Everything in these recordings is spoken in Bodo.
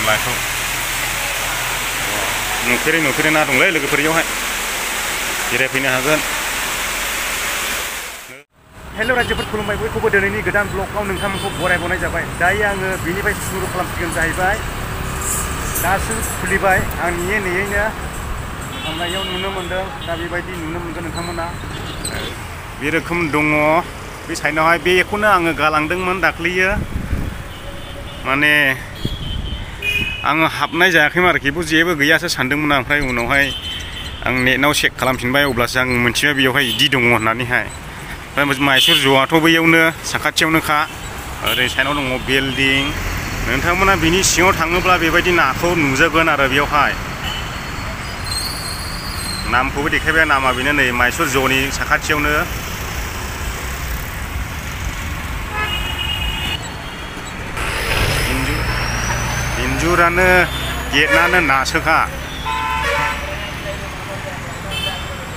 अनलाखौ नुफेरै ना दंलै लोगोफोर इयावहाय जिरायफैनो हागोन। हेल' रायजोफोर खुलुमबाय बयखौबो दिनैनि गोदान ब्लगआव नोंथांमोनखौ बरायबावनाय जाबाय। दायो आङो बिनिफ्राय सुरु खालामसिगोन जाहैबाय। दासो खुलिबाय आं नेयैनो खामनायाव नुनो मोनदों। दा बेबायदि नुनो मोनगोन नोंथांमोना बे रोखोम दङ बे साइडआवहाय। बेखौनो आङो गालांदोंमोन दाख्लैयो, माने आङो हाबनाय जायाखैमोन आरोखि, बेयाव जेबो गैयासो सानदोंमोन आं। ओमफ्राय उनावहाय आं नेटआव चेक खालामफिनबाय, अब्लासो आं मोनथिबाय बेयावहाय बिदि दङ होननानैहाय। ओमफ्राय माइसुर ज'आथ' बैयावनो साखाथियावनोखा, ओरै साइडआव दङ बिल्डिं। नोंथांमोना बिनि सिङाव थाङोब्ला बेबायदि नाखौ नुजोबगोन आरो बेयावहाय। नामखौबो देखायबाय, नामा बेनो नै माइसुर ज'नि साखाथियावनो। इन्जुरानो गेटआनो नासोखा।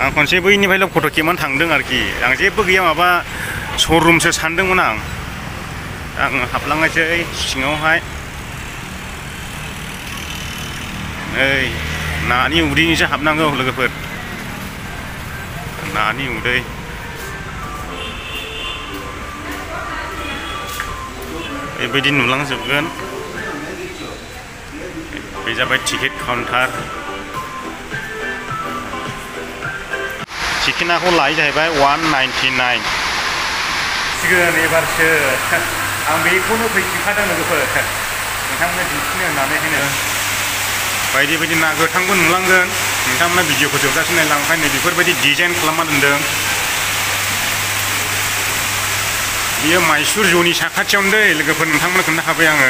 आं खनसे बैनिफ्रायल' फट' खेबनानै थांदों आरोखि। आं जेबो गैया, माबा श'रुमसो सानदोंमोन आं हाबलांनायसै सिङावहाय। नै नानि उदैनिसो हाबनांगौ लोगोफोर, नानि उदै। बेबायदि नुलांजोबगोन। बे जाबाय टिकेट काउन्टार। टिकेटखौ लायो जाहैबाय 199। सिगोन एबारसो आं बेखौनो फैफिनखादों लोगोफोर, नोंथांमोननो दिन्थिनो होननानै। बायदि बायदि ना गोथांबो नुलांगोन। नोंथांमोना भिडिअखौ जोबजासिम नायलांखाय नै बेफोरबायदि डिजाइन खालामना दोनदों। बियो माइसुर ज'नि साखाथियावनो दै लोगोफोर, नोंथांमोननो खोन्थाखाबाय आङो।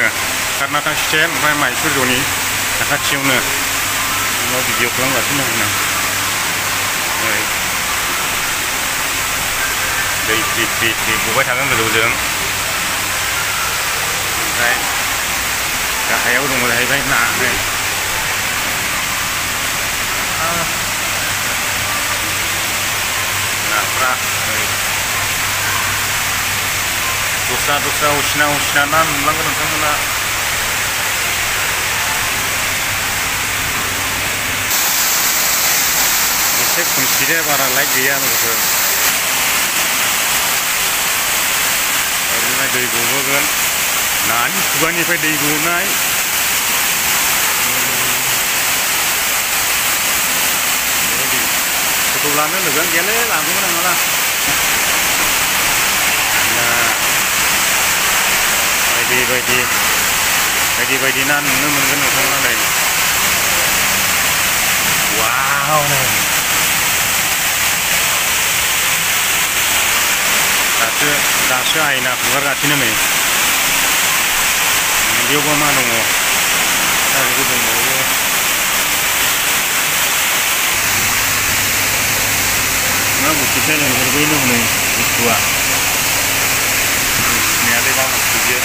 कर्नाटक स्टेट ओमफ्राय माइसुर ज'नि साखाथियावनो भिडिअ खालामगासिनो दं आं। दै फ्रि फ्रि फ्रि गबाय थागोन गोजौजों। ओमफ्राय गाहायाव दङ जाहैबाय ना। नाफ्रा दस्रा उसिना ना नुलांगोन नोंथांमोना। एसे खोमसिदे, बारा लाइट गैया लोगोफोर। ओरैनिफ्राय दै गबोगोन, नानि खुगानिफ्राय दै गनाय। बेबायदि फट' लानो लोगो गैयालै, लाबोगोन आं माला। बायदि बायदि ना नुनो मोनगोन नोंथांमोना। नै वाव, दासो आयना हगारगासिनो नै। बेयावबा मा दङ? आरो दंबावो। मा बुस्थुथाय लोगोफोर, बै दं नै बुस्थुआ। सिनायालै मा बुस्थु बियो,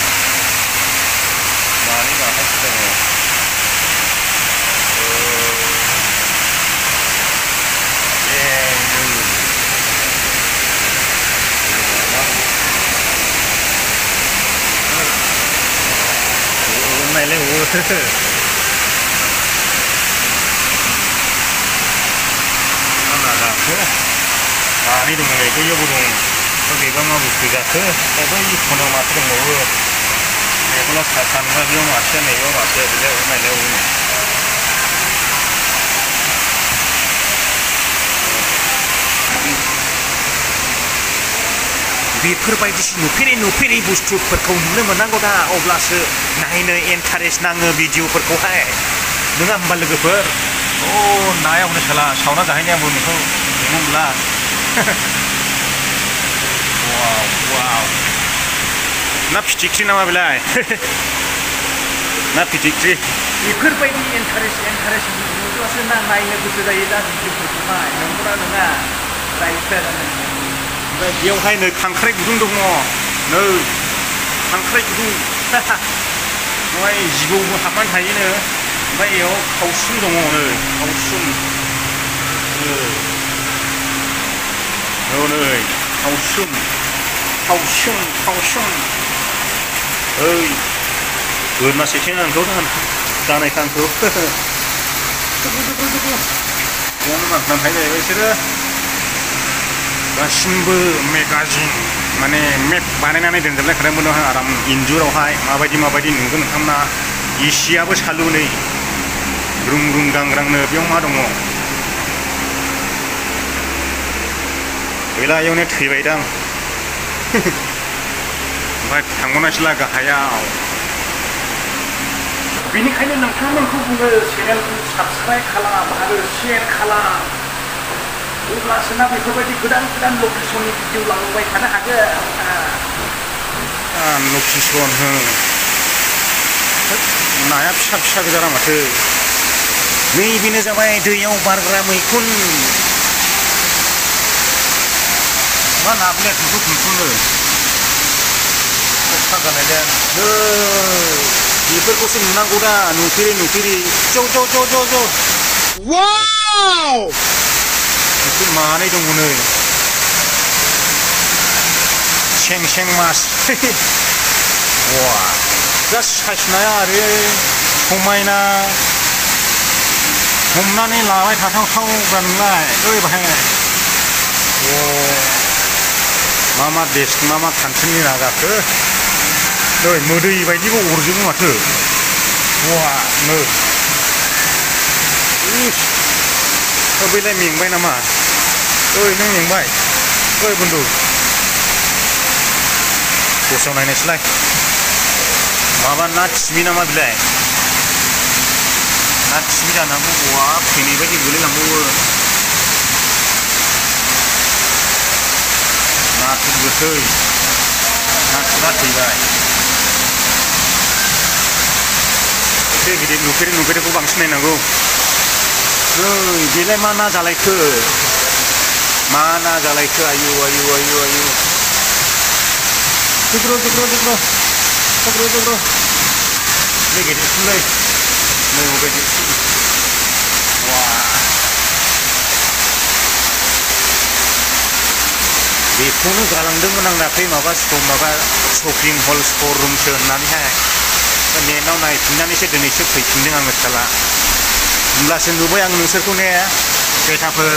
मानि माखासे दङ। नायलाय मानि दङ नै, बैयावबो दं। बेबा मा बुस्थु जाखो? बै खनायाव माथो दंबावो। बेखौल' सानबा बेयाव मासे, नैबेयाव मासे, नायलाय बेफोरबायदिसो नुफेरै बुस्थुफोरखौ नुनो मोननांगौ दा, अब्लासो नायनो इन्टारेस्ट नाङो भिडिअफोरखौहाय, नङा होमबा लोगोफोर? नाया हनै साला सावना जाहैनाय आंबो नोंखौ नुमोनब्ला। वाव, ना फिथिख्रि नामा बेलाय? ना फिथिख्रि। बेफोरबायदि इन्टारेस्ट नुब्लासो ना नायनो गोसो जायो दा भिडिअफोरखौहाय, नंगौना नङा राइजफोर? ओमफ्राय बेयावहाय नै खांख्राइ गुदुं दङ, नै खांख्राइ गुदुं। बेवहाय जिबौबो हाबनानै थायोनो। ओमफ्राय बेयाव खावसुम दङ, नै खावसुम। नै खावसुम। ओइ बोरमा सेखोन आंथ' जानायखौ आंखौ बेयावनो मानसिनानै थायो जाहैबाय बिसोरो गासिबो मेगाजिन माने मेप बानायनानै दोनजोबलायखादोंमोन आराम इन्जुरावहाय माबायदि नुगोन नोंथांमोना एसियाबो सालु नै रुम रुम गांग्रांनो बेयाव मा दङ गैला इयावनो थैबायदां ओमफ्राय थांबावनायसैला गाहायाव बेनिखायनो नोंथांमोनखौ बुङो चेनेलखौ साबस्क्राइब खालाम आरो शेयार खालाम अब्लासोना बेफोरबायदि गोदान लकेसननि भिडिअ लाबोबाय थानो हागोन लकेसन हो नाया फिसा फिसा गोजाना माथो नैबेनो जाबाय दैयाव बारग्रा मैखुन मा नाब्ले थुंथुनो खस्था जानायले बेफोरखौसो नुनांगौ दा नुफेरि ज' वाव बेफोर मानै दङ नै सें मास वा जास्ट साइज नाया आरो समायना हमनानै लाबाय थाथावथाव नोंलाय ओइ बाहाय मा देश मा कान्ट्रिनि ना जाखो नै मोदै बायदिबो अरजोबो माथो वा नो बैलाय मेंबाय नामा ओइ नों मेंबाय ओइ बन्दु दस्रायाव नायनायसैलाय माबा ना थिमि नामा बिलाय ना थिमि जानांगौ वा फैनाय बायदि गोलैलांबावो नाथुर गोथै नाथुरा थैबाय गिदिर गिदिर नुफेरिखौ बांसिन नायनांगौ नै बेलाय मा ना जालायखो आयु जुग्र नै गिदिरसिनलै नै गिदिरसिन वा बेखौनो गालांदोंमोन आं दाख्लै माबा शपिं हल स्ट'र रुमसो होननानैहाय नेटआव नायफिननानैसो दिनैसो फैफिनदों आङो साला होमब्लासो नुबाय आं नोंसोरखौ ने बेटाफोर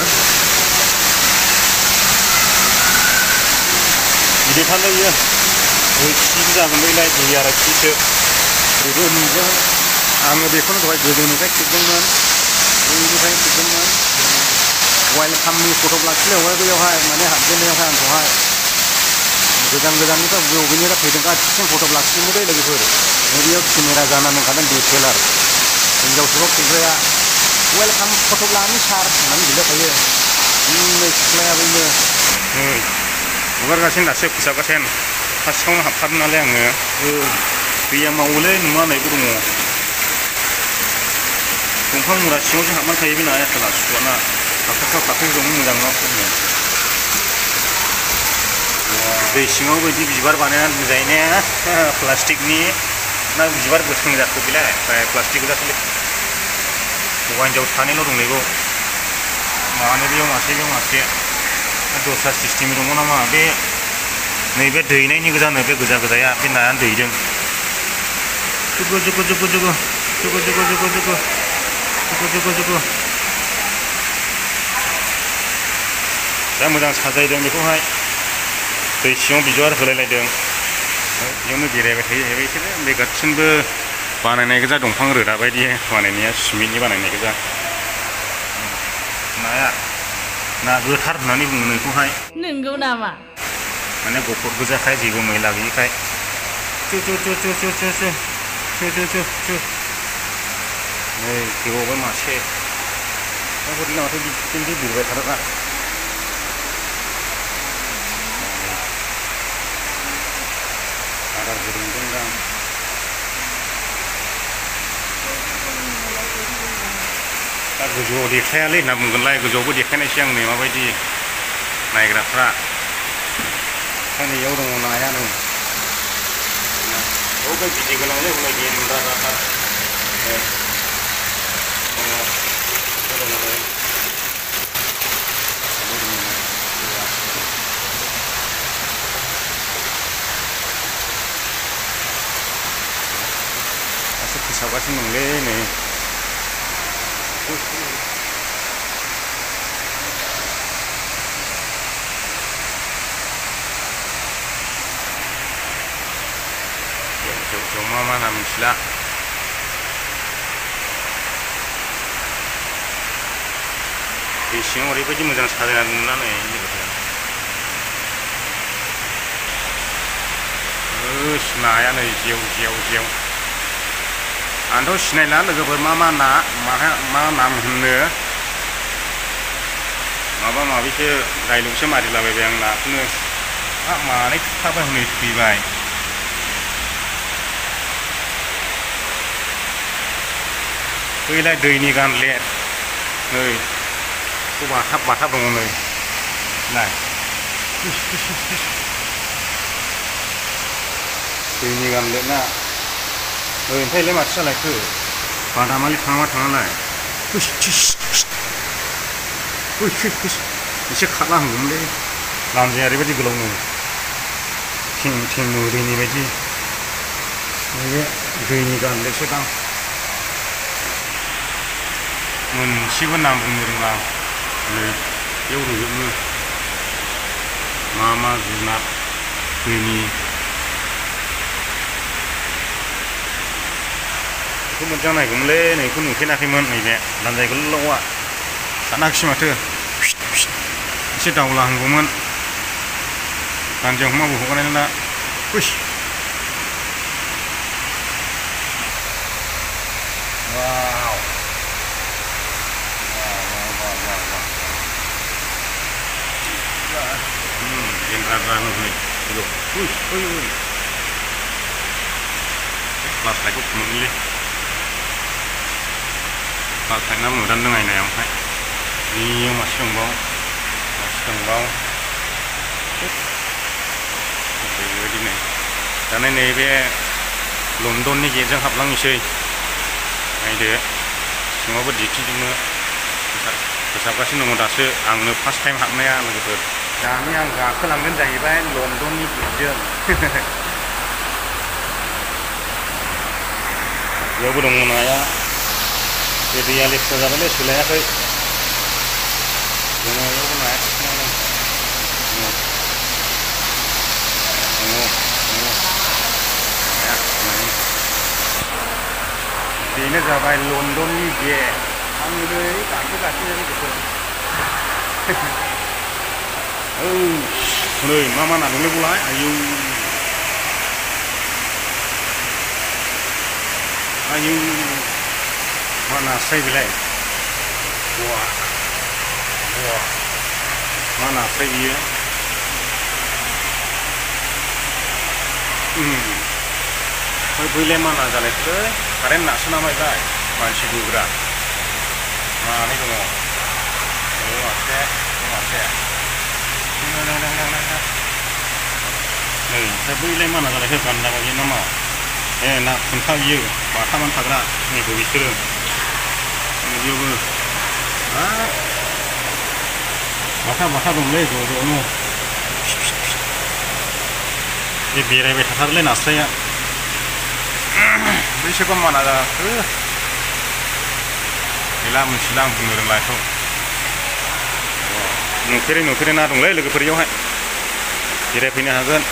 गिदिरथारलै इयो 2 केजि जागोन बैलाय 2.5 केजिसो बेबो नुगोन आङो बेखौनो दहाय गोजौनिफ्राय खेबदोंमोन बैनिफ्रायनो खेबदोंमोन वेलकामनि फट' लाखिलायबाय बैयावहाय माने हाबजेननायावहाय आंखौहाय गोजाननिफ्राय बबेनिफ्राय फैदों गासिबो फट' लाखिदोंमोन दै लोगोफोर नैबेयाव केमेरा जाना दंखादों DSLR हिनजावसाखौ खेबग्राया वेलकाम फट' लानो सार होननानै बिलायखायो नै सिख्लाया बैनो नै हगारगासिनो दासो फोसाबगासिनो फार्स्टआवनो हाबखादों नालाय आङो दैया मावोलै नुवा होननायबो दङ दंफां मुरा सिङावसो हाबनानै थायो बे नाया साला सुवाना फाख्रि दङ मोजां नङा दै सिङाव बायदि बिबार बानायनानै दोनजायो ने प्लास्टिकनि ना बिबार गोथां जाखो बेलाय प्लास्टिक गोजासोलै हौवा हिनजाव सानैल' दं नैबाव मानो बेयाव मासे दस्रा सिस्टेमनि दङ नामा बे नैबे दैनायनि गोजानो बे गोजाया बे नायानो दैदों जुगु दा मोजां साजायदों बेखौहाय दै सिङाव बिबार होलायलायदों बेयावनो बेरायबाय थायो जाहैबाय बिसोरो बे गासिनबो बानायनाय गोजा दंफां रोदा बायदि बानायनाया सिमेन्टनि बानायनाय गोजा नाया ना गोथार होननानै बुङो नोंखौहाय नंगौ नामा माने गुफुर गोजाखाय जेबो मैला गैयिखाय नै फैबावबाय मासे माथो बिदि बिरबाय थादोंना आदार होदोंदां दा गोजौआव देखायालै होनना बुंगोनलाय गोजौआवबो देखायनायसै आंनो माबायदि नायग्राफ्रा नैयाव दङ नाया नै बे बिदै गोनांलै हनै गेन्द्रा जाथार दासो फोसाबगासिनो जागासिनो दंलै नै मा मा ना मिथिला दै सिङाव ओरैबायदि मोजां साजायना दोननानै नाया नै जेव जेव जेव आंथ' सिनायला लोगोफोर मा मा ना मा नाम होननो माबा माबिसो डाइलगसो मारिलाबायबाय आं नाखौनो मानै थुखाबाय हनै थैबाय बैलाय दैनि गानलेट नै बाथाब बाथाब दङ नै नाय दैनि गानलेट ना ओमफ्रायलाय माथो जालायखो बादामालि थाङा थाङालाय एसे खारला हांदोंमोनलै लान्जाया ओरैबायदि गोलावनो थिं थिं दैनि बायदि नैबे दैनि गानलेटसो दां मोनसेबो नाम बुंनो रोङा नै बेयाव रुजोबो मा मा जुनार दैनि बेखौ मोजां नायगौमोनलै नैखौ नुफेराखैमोन नैबे लान्जाय गोलावआ सानाखिसै माथो एसे दावलाहांगौमोन गान्जायाव माबो हगारनाय ना हुइस वाव kelas aku kemungkinan kelas saya mudah dengan ini yang saya ini masih tongbau begitu nih karena ini be London nih jadi hablang isai ini deh semua berdiri cuma kesapkasi nunggu dasi angno first time habnya begitu kami yang gak kelangan jahiban London nih jadi ya udah naya jadi alis saja boleh sulaya kau jangan ya udah naya ini jabai London nih je kami deh kasih jadi betul nih mama nak boleh mulai ayo mana saya bilang wah mana saya boleh mana jalan itu karen nak senam aja masih gugra mana itu masih nih saya boleh mana jalan itu kan nak bagi nama nak kontak you bahaman pagra nih gue bisa ini juga baha dong le gue no ini biar beta harle nasanya bisa kau mana ada silang bungur lah itu nukirin na dong le lagi perjauhan kira pindah agan